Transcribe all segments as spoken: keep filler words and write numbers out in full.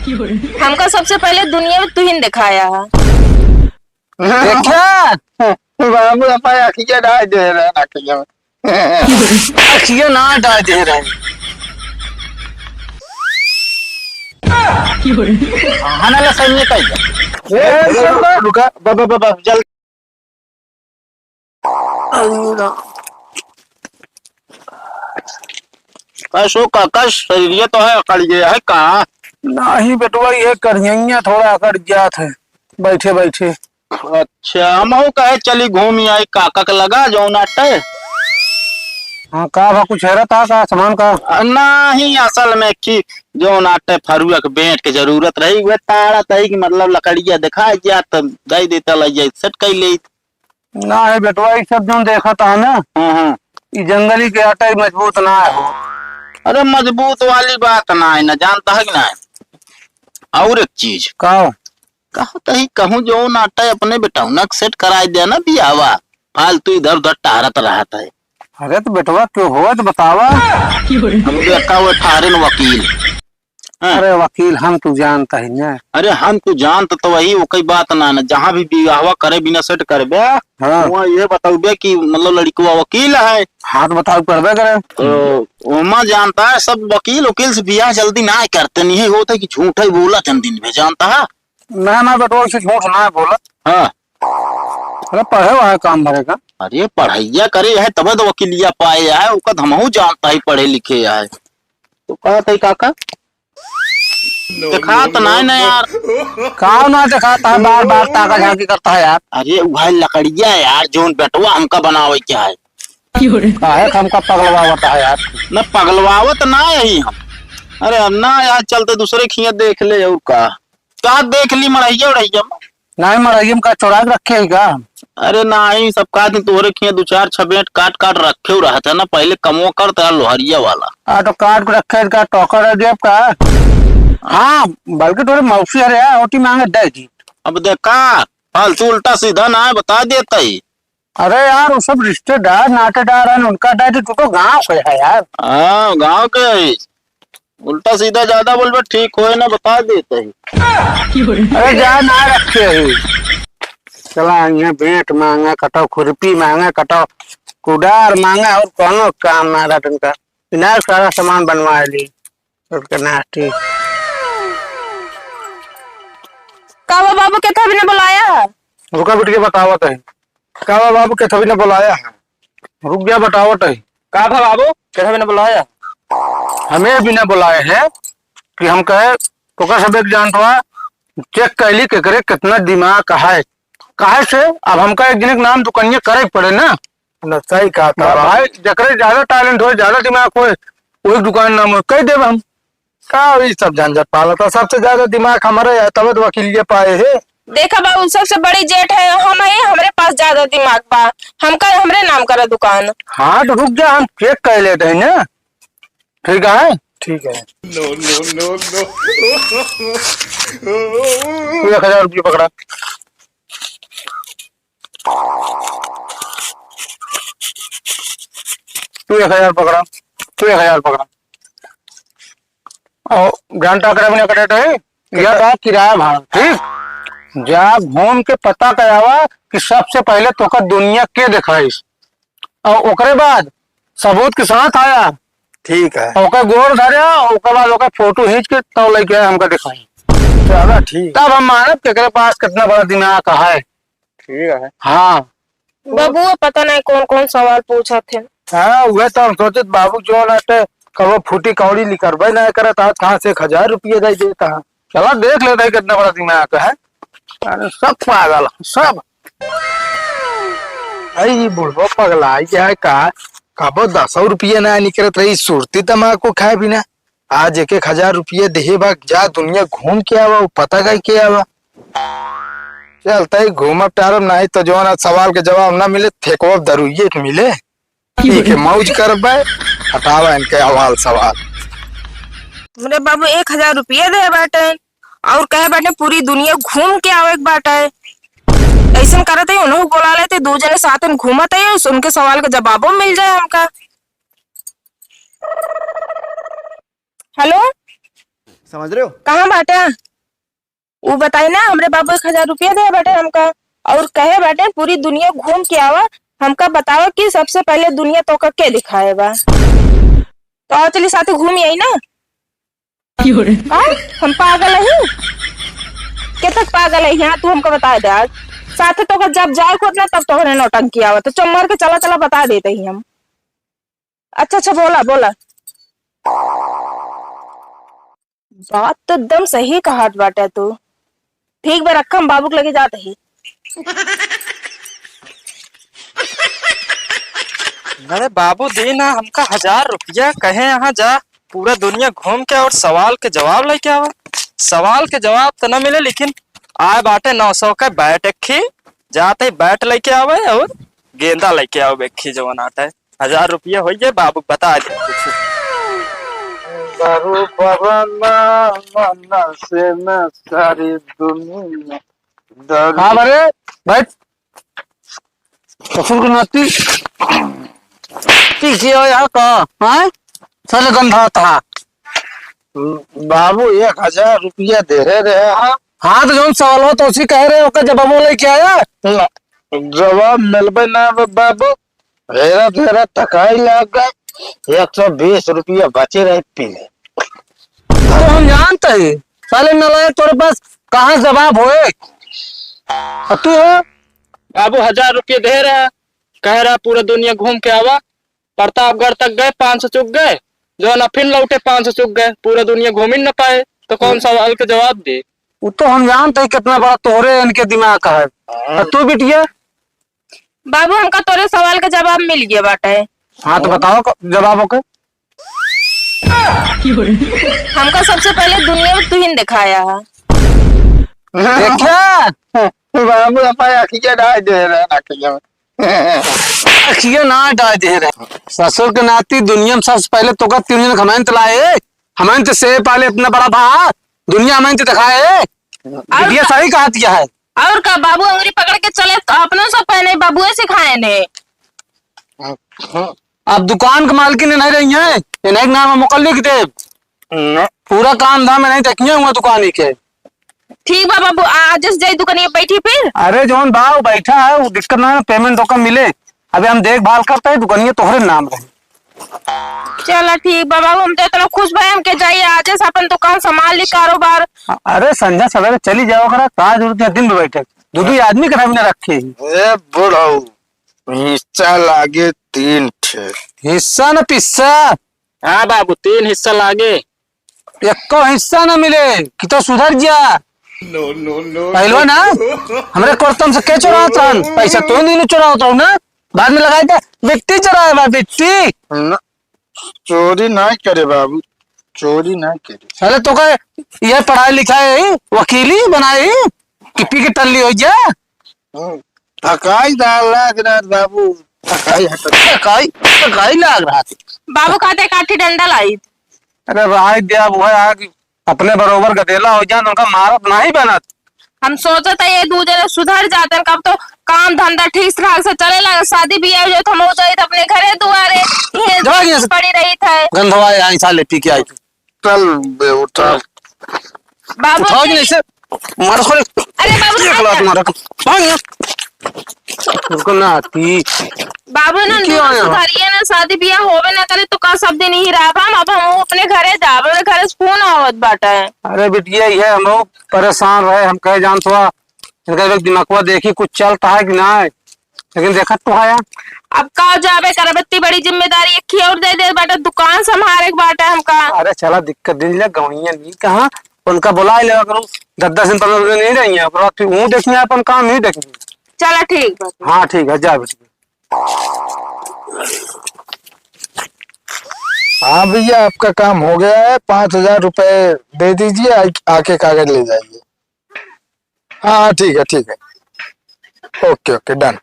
हमका सबसे पहले दुनिया में तुहिन देखाया है। देखा? बाबू, अपन अखिया डाल दे रहे हैं, अखिया में। अखिया ना डाल दे रहे हैं। हाँ, ना, ला, सही में कही। ए, रुका, रुका, बा, बा, बा, बा, जल्दी। अशोक काका, शरीरिया तो है, अकड़ गया है का? नाही बेटवा, ये करिया थोड़ा अकड़ गया था बैठे बैठे। अच्छा, हमहू कहे चली घूमी आई काका के लगा, जौन आटे। हाँ, का भा कुछ हेरत हा का सामान का? अ, नाही, असल में कि जौन आटे फरुआ के बेंट के जरूरत रही, उहे ताड़ा तही कि मतलब लकड़िया दिखाई जात, दे देता, लई जाई, सेट कर लेत। ना है बेटवा, ई सब जौन देखत हा ना, हाँ, हाँ। ई जंगली के आटा ही मजबूत ना है हो। अरे मजबूत वाली बात ना है ना, जानता है कि ना है? और एक चीज। का? कहत ही कहूँ जौन आटा अपने बेटौना के सेट कराई दे ना बियाहवा, फालतू इधर उधर टहरत रहत है। अरे तो बेटवा क्यों हो तो बतावा। अब देखा वो ठारिन वकील। हाँ। अरे वकील, हम तू जानता ही ना। अरे हम तू जानत तो वही, ओकई बात ना, ना, जहाँ भी बियाहवा करे बिना सेट करबे, हाँ। वहाँ ये बताउबे कि मतलब लड़कवा वकील है। हाँ, तो बताउ करबे करे। तो ओमा जानता है, सब वकील, वकील से बियाह जल्दी ना करते, नहीं होता कि झूठ ही बोला चंद दिन में, जानता है? ना, ना बेटवा, ऐसे झूठ ना बोला। हाँ। अरे पढ़े हुआ है काम भरे का। अरे पढ़ैया करे है, तबे तो वकीलिया पाए है, ओका तो हमहू जानता ही पढ़े लिखे है। तो कहत ही काका, देखात नाय ना यार। का ना देखात है, बार बार ताका झांकी करता है यार। अरे उहे लकड़िया यार, जौन बेटवा हमका बनावे के है। काहे के हमका पगलवावत है यार? न पगलवावत ना यही हम। अरे हम ना यार, चलते दूसरे खिया देख ले और का। का देख ली मड़ैया उड़ैया में? नाहीं, मड़ैया में का चोरा के रखे है का? अरे नाहीं, सब का दिन तोहरे खिया दो चार छबेंट काट काट रखे हो रहत है ना, पहले कमवा करत है लोहरिया वाला। आ तो काट के रखे है का, टोकर है जेब का? हाँ, बल्कि तोरे मौसी हरे यार, ओटी मांगे दे दी। अब देखा, फालतू उल्टा सीधा ना है, बता देता ही। अरे यार, वो सब रिश्तेदार नातेदार हैं, उनका दे दी, तू तो गाँव के है यार। हाँ, गाँव के है। उल्टा सीधा ज्यादा बोलबे, ठीक होए ना, बता देते ही। अरे जा ना रखे ही। चला, यहाँ बेंट मांगा कटो, खुरपी मांगा कटो, कुदार मांगा, और कौनो काम ना रहत इनका। इनार सारा सामान बनवा ली। सबके नास्ती। का बा बाबू, के था बिना बुलाया है? रुका बिटिया, बतावत है। का बा बाबू, के था बिना बुलाया है? रुक जा, बतावत है। का था बाबू, के था बिना बुलाया? हमें बिना बुलाए हैं कि हम कहे, तो का सब एक जानत हुआ, चेक कैली केकरे कितना दिमाग है। काहे से अब हमका एक जने के नाम दुकनिया करे के पड़े ना। ना, सही कहा था बा-, बाबू। भाई, जेकरे ज्यादा टैलेंट होए, ज्यादा दिमाग होए, वही दुकान नाम होए, कह देब हम। का ई सब झंझट पालत है? सबसे ज्यादा दिमाग हमरे है, तबे तो वकीलिये पाए है। देखा बाबू, सबसे बड़ी जेठ है हम है, हमरे पास ज्यादा दिमाग बा, हमका हमरे नाम करा दुकान। हाँ, तो रुक जा, हम चेक कर लेते हैं ना। ठीक है? ठीक है। No, no, no, no। तू एक हजार रुपये पकड़ा। तू एक हजार पकड़ा, तू एक हजार पकड़ा। और जानता करे अपने कटे तो है, या कितना? बात किराया भाड़ा, ठीक? जा घूम के पता करावा कि सबसे पहले तोका दुनिया के दिखाइस, और ओकरे बाद सबूत के साथ आया। ठीक है। ओकर गोड़ धरे, ओकर बाद ओकर फोटो खींच के तब लेके आए, हमका दिखाई। चला, ठीक। तब हम मानब कि एकरे पास कितना बड़ा दिमाग है। ठीक है। हाँ। बबुआ पता नहीं कौन कौन सवाल पूछत है। हाँ, उहे तो हम सोचत बाबू जो ना ते कबो फूटी कौड़ी निकरबे ना करत, आज कहाँ से एक हजार रुपये दे देता है। चला देख लेते हैं कितना बड़ा दिमाग है। अरे सब पागल है, सब। अरे ये बुढ़वा पगला है क्या है का? कबो दसौ रुपये ना निकरत रही, सुरती तमाकू खाए बिना। आज एक एक हजार रुपये देहे बा, जा दुनिया घूम के आवा, वो पता कर के आवा। चलता ही घूमब टहरब, नहीं तो जौन आज सवाल के जवाब ना मिले, फेंकब दरुइये के मिले। ठीक है, मौज करबे, हटावा इनके अवाल सवाल। हमरे बाबू एक हजार रुपया दे बाटे और कहे बाटे पूरी दुनिया घूम के आवे के बाटे। ऐसन करत है, उन्हों बोला लेते, दो जने साथ में घूमत है, उनके सवाल का जवाबो मिल जाए हमका। हेलो। समझ रहे हो? कहाँ बाटे? उ बताई ना, हमरे बाबू एक हजार रुपया दे बाटे हमका, और कहे बाटे, "पूरी दुनिया घूम के आवा, हमका बतावा कि सबसे पहले दुनिया तोका के दिखाए बा।" तो आओ चली साथे घूम आई ना। का? हम पागल ही? के तक पागल है? यहाँ तू हमका बता दे आज। साथे तोका जब जाए खुद ना, तब तोहरे नौटंकी आवा। तो चुप मार के चला, चला, बता देते ही हम। अच्छा, अच्छा, बोला, बोला। बात तो एकदम सही कहत बाटे तू। ठीक बा, रखा, हम बाबू के लगे जात ही। अरे बाबू, दे ना हमका हजार रुपया, कहे यहाँ जा, पूरा दुनिया घूम के और सवाल के जवाब लेके आवा। सवाल के जवाब तो ना मिले, लेकिन आए बाटे नौ सौ के बैट एक खी, जाते ही बैट लेके आवे और गेंदा लेके आवे एक खी, जवन आटे। हजार रुपया होइए, बाबू बता दे कुछ। दारू बाबा ना, ना, नशे में सारी दुनिया। दारू हाँ, अरे, बैठ। ससुर के नाती। ठीक है, यहाँ का, हाँ? साले गंधा था। बाबू, एक हजार रुपया दे रहे रहे, हाँ? हाँ, तो जौन सवाल हो, तो उसी कह रहे हो, ओकर जवाबो लेके आया? ना, जवाब मिलबे ना बा-, बाबू। हेरा फेरा थकाई लाग गए, एक सौ बीस रुपया बचे रहे, पी ले। तो हम जानते हैं, साले नालायक, तोरे पास कहाँ जवाब होए? और तू हो? बाबू, हजार रुपये दे रहा, कह रहा पूरा दुनिया घूम के आवा, प्रतापगढ़ तक गए, पाँच सौ चुक गए, जो ना फिर लौटे, पाँच सौ चुक गए, पूरा दुनिया घूम ही न पाए, तो कौन सवाल का जवाब दे? वो तो हम जानते हैं कितना बड़ा तोहरे इनके दिमाग का है। और तू बिटिया? बाबू, हमका तोरे सवाल का जवाब मिल गया बाटे। हाँ, तो बताओ क-, जवाब ओके। हमका सबसे पहले दुनिया में तू ही दिखाया है। देखा? बाबू, अपा अखिया डाल दे रहे हैं, अखिया में। अखिया ना डाल दे रहे। ससुर के नाती दुनिया में सबसे पहले तो का तीन जन हमें तो लाए, हमें तो से पाले इतना बड़ा भा, दुनिया हमें तो दिखाए। और बिटिया का? सही कहत है। और का बाबू अंगुरी पकड़ के चले, तो अपनों सब पहने, बाबुए सिखाए ने। अब दुकान के मालकिन नहीं रही है, इन्हें के नाम मोकल लिख दे। न। पूरा काम धाम नहीं देखिए हुआ दुकान ही के। ठीक बा बाबू, आ, आज से जाई दुकानिया बैठी फिर। अरे जौन बा वो बैठा है, वो दिक्कत ना है, payment ओकर मिले। अबे हम देखभाल करते हैं, दुकानिया तोहरे नाम रहे। चला ठीक बा बाबू, हम तो इतना खुश भए, हमके जाइए आज से अपन दुकान संभाल ली, कारोबार। अरे संझा सवेरे चली जाओ करा, का जरूरत है दिन में बैठे, दो दो आदमी के हमने रखे ही। ए बुढ़ऊ, हिस्सा लागे तीन ठे। हिस्सा न पिस्सा। हाँ बाबू, तीन हिस्सा लागे। एको हिस्सा न मिले कि तो सुधर जा। No, no, no, पहलवा ना, हमरे कुर्तम से के चुरावत रहन? पैसा तो नहीं चुरावत रहू ना, बाद में लगाई दे। बिट्टी चुराए बा, बिट्टी। न, चोरी नहीं करे बाबू, चोरी नहीं करे। अरे तो का ये पढ़ाई लिखाई, वकीली बनाई कि पी के टल्ली हो जा? हम्म, थकाई दा-, लाग रहा बाबू, थकाई हट। थकाई, थकाई लाग रहा थी। बाबू खाते काठी डंडा लाई। अरे भाई दे, अब वह आग अपने बरोबर गदेला हो जान, उनका मारत नहीं बनत। हम सोचत है ये दू जने सुधर जाते, कब तो काम धंधा ठीक ठाक से चले लगे, शादी बियाह हो जाए तो हम हो जाए तो अपने घरे दुआरे, ये जाओ यहाँ से। पड़ी रही थे। गंधवा आई साले पी के आई। चल बे, उठा। बाबू उठाओ जी, ऐसे मारो खोले। अरे बाबू, एक लात मारो। भाग यहाँ। रुको ना आती। बाबू ना, क्यों आया? सुधारिए ना, शादी बियाह होवे ना करे तो का सब दिन ही रहा हम, अब हम अपने घरे जाब, अपने घरे से फोन आवत बाटे। अरे बिटिया, ये हम लोग परेशान रहे, हम कहे जान थोड़ा इनका एक दिमागवा देखी कुछ चलता है कि ना, लेकिन देखत तो है। अब का जाबे करब, इतनी बड़ी जिम्मेदारी एक ही और दे दे बाटे, दुकान संभाले के बाटे हमका। अरे चला दिक्कत दिन ले गवैया नहीं कहाँ, उनका बुला ले करो, दस दस दिन पन्द्रह दिन नहीं रही है, पर फिर वो देखिए अपन काम नहीं देखिए। चला ठीक बा। हाँ ठीक है, जा बेटी। हाँ भैया, आपका काम हो गया है, पाँच हजार रुपए दे दीजिए, आ-, आके कागज ले जाइए। हाँ, हाँ, ठीक है, ठीक है। OK, OK, done।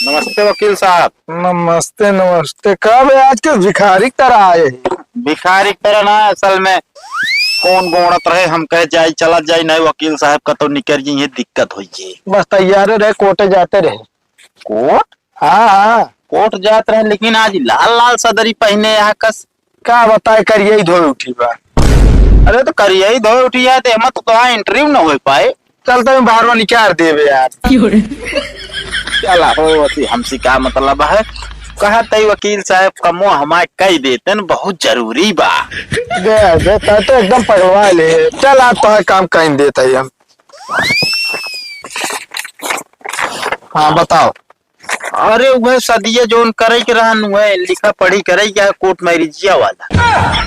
नमस्ते वकील साहब। नमस्ते, नमस्ते। का बे, आज के भिखारी की तरह आए हैं? भिखारी की तरह ना, असल में फोन गोड़त रहे, हम कहे जाई, चला जाई, नहीं वकील साहब का तो निकर जी, ये दिक्कत होई जी। बस तैयार रहे, कोर्ट जाते रहे। कोर्ट? हाँ, हाँ। कोर्ट जात रहे, लेकिन आज लाल लाल सदरी पहने यहाँ कस। का बताए, करिए ही धोए उठी बा। अरे तो करिया ही धोए उठी है, तो एमा तो तोहार entry न हो पाए। चल तो बाहर निकाल देबे यार। चला हो, अति हमसे का मतलब है? कहा तई वकील साहब, कमो हमार कई देते न, बहुत जरूरी बा। दे, दे, तै तो एकदम पगलवा ले। चल, आज तोहार काम कई देत है हम। हाँ, बताओ। अरे, वह सदिया जौन करे के रहन, वह लिखा पढ़ी करे के, court marriage वाला।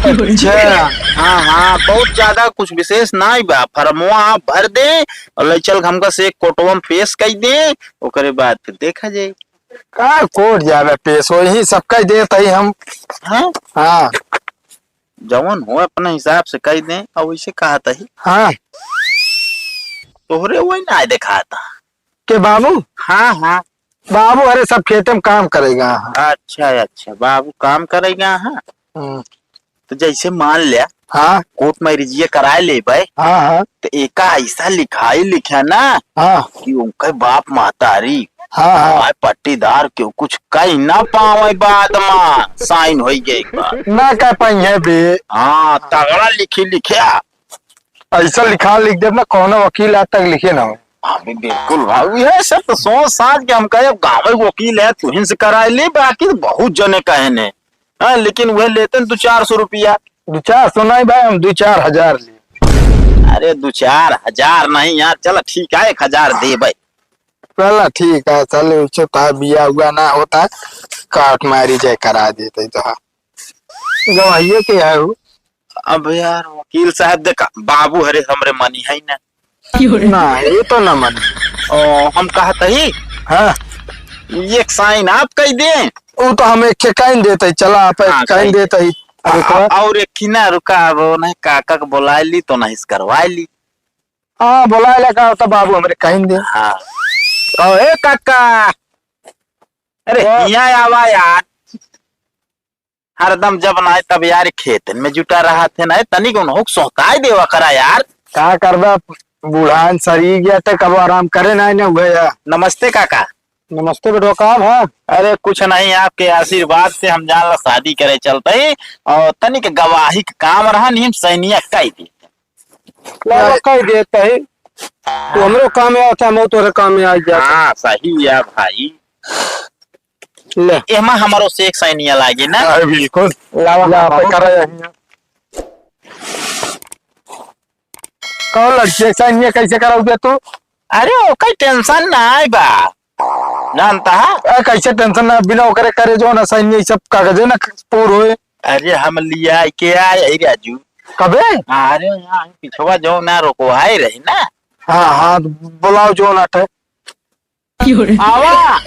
अच्छा। हाँ, हाँ, बहुत ज्यादा कुछ विशेष नाई बा। फॉर्मवा आप भर दे और ले चल हमका से कोर्टवा में पेश कई दे, ओकरे बाद फिर देखा जाए। का कोर्ट जावे पेश, वही सब कई देत है हम। हाँ? हाँ। जवन हो अपने हिसाब से कई दे, और वैसे कहा तही। हाँ। तोहरे वही ना देखाता। के बाबू? हाँ, हाँ। बाबू, अरे, सब खेते में काम करेगा। अच्छा, अच्छा, बाबू काम करेगा, हाँ। हम्म। तो जैसे मान लिया, हाँ। Court marriage कराए लेबे, हाँ, हाँ। तो एका ऐसा लिखाई लिख्या ना, हाँ। कि उनके बाप महतारी, हाँ, हाँ। भाई पट्टीदार क्यों कुछ कही ना पावे बाद में, sign होई गई बा। ना कह पाई है बे। हाँ, तगड़ा लिखी लिख्या। ऐसा लिखा लिख देब ना, कौनो वकील आज तक लिखे ना हो। अबे बिल्कुल भाई, यह सब तो सोच साज के हम कहे, अब गाँव के वकील है, तुहिन से कराए ली, बाकी तो बहुत जने कहे ने। हाँ, लेकिन वह लेते हैं दो चार सौ रुपया। दो चार सौ नहीं भाई, हम दो चार हजार ले। अरे, दो चार हजार नहीं यार, चल ठीक है, एक हजार दे भाई। चला ठीक है, चल, उसे तो बिया हुआ ना होता, काट मारी जाए, करा देते तो। हाँ। गवाहिए के है वो। अब यार, वकील साहब, देखा, बाबू हरे हमरे मनी है ना। ना, ये तो ना मनी। ओ, हम कहत ही, हाँ। एक sign आप कई दे। वो तो हम एक के कहीं देते ही, चला, आप एक हाँ, कहीं कहीं देते ही। अरे, हाँ, तो और एक ही ना, रुका, अब नहीं, काका के बुला ली, तो नहीं करवा ली। हाँ, बुला ले, का होता, बाबू हमरे कहीं दे। हाँ। कहो, "ए काका, अरे, क्या? हियाँ आवा यार।" हरदम जब ना आए तब यार खेतन में जुटा रहा थे ना, तनिक उन्हों सोहकाई देवा करा यार। का करबा, बुढ़ान सरी गया तो कब आराम करे ना, ना हुआ यार। नमस्ते काका। नमस्ते बेटवा, का है? अरे कुछ नहीं, आपके आशीर्वाद से हम जान ला शादी करे चलते ही और तनिक गवाही का काम रहा, नहीं हम सैनिया कह देते। लावा कह देते ही, तू हमरो काम में आवत है, हम तोरे काम में आ जाते। हाँ सही है भाई। ले। एमा हमारो से एक सैनिया लागे ना। हाँ, बिल्कुल। लावा, ला, लावा। पे करा यहीं। कौन लड़की है, सैनिया कैसे कराओगे तू? अरे, ओकर tension ना आए बा। जानता है? अरे, कैसे tension ना, बिना ओकरे करे जो ना सैनिया, ये सब कागजे ना पूर होए। अरे, हम लिया के आए ही राजू। कबे? अरे, यहाँ पिछवा जो ना रोकवाए रही ना। हाँ, हाँ, तो बुलाओ जो ना थे। आवा।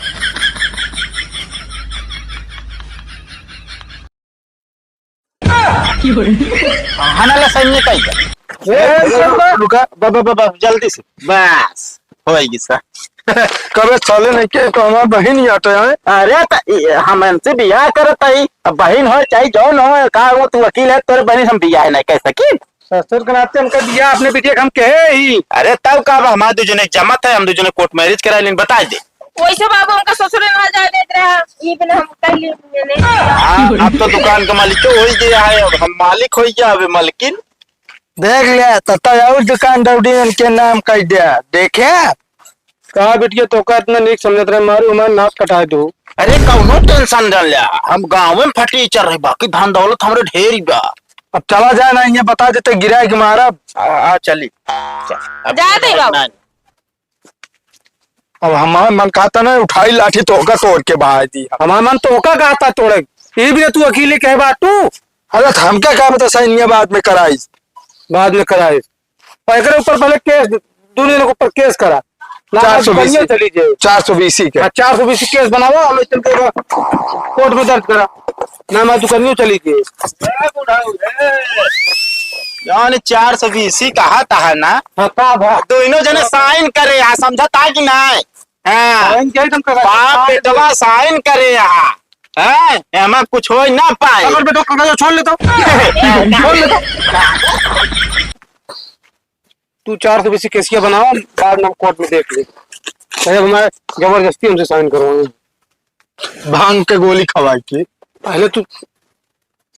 हाँ, ना ला सैनिया का ही। ए, रुका, रुका, ब-, ब-, ब-, ब-, जल्दी से। बस, होएगी सा। कबे साले नहीं के तो हमार बहिन ही आटे आए। अरे, त ई, हम इनसे बियाह करत हई। अब बहिन हो चाहे जौन हो, का हो, तू वकील है, तोरे बहिन हम बियाह नहीं कर सकी। ससुर के नाते हमका बियाह अपने बिटिया के हम कहे ही। अरे, तब का, अब हमार दू जने जमत है, हम दू जने court marriage करा लेन, बताइ दे। वैसे बाबू हमका ससुरे ना जाए देत रहा, ई बिना हम कह लिए बिना नहीं। हाँ, अब तो दुकान का मालिक तो हो ही गया है, अब हम मालिक हो गया, अब मालकिन। देख ले, तब तो और दुकान दौड़ी इनके नाम कर दिया, देखे? का बिटिया, तोका इतना नीक समझत रहे, मारू हमार नाक कटाए दू। अरे, कौनो tension न ले, हम गाँव में फटीचर रहे, बाकी धन दौलत हमरे ढेर ही बा। अब चला जाए ना, ये बता देते, गिराए के मारब। आ, आ, चली। चल, अब जाए दे बाबू। ना। अब हमार मन कहता ना, उठाई लाठी तोहका तोड़ के बहाई दी। हमार मन तोहका कहता तोड़े, ये भी तू अकेले कहे बात तू। अरे, तो हमका का पता, सैनिया बाद में कराई। बाद में कराई। और एकरे ऊपर पहले case, दोनों के ऊपर case करा। ना, चार सौ बीसी। दुकानियों चली जाए। चार सौ बीसी के। हाँ, चार सौ बीसी case बनावा, हम चल के court में दर्ज करा। ना, मैं दुकानियों चली जाए। यानी चार सौ बीसी कहा था ना? हाँ, का बा? दोनों जने sign करे, आ, समझता कि नहीं? हाँ। Sign क्या तुम करा? बाप बेटवा sign करे यहाँ। हैं? एमा कुछ हो ना पाए। अगर बेटो कागज छोड़ लेता हूँ। छोड़ लेता हूँ। तू चार सौ बीसी केसिया बनावा, बाद में हम court में देख ले। अरे हमारे जबरदस्ती हमसे sign करवाए। भांग के गोली खवाई के। पहले तू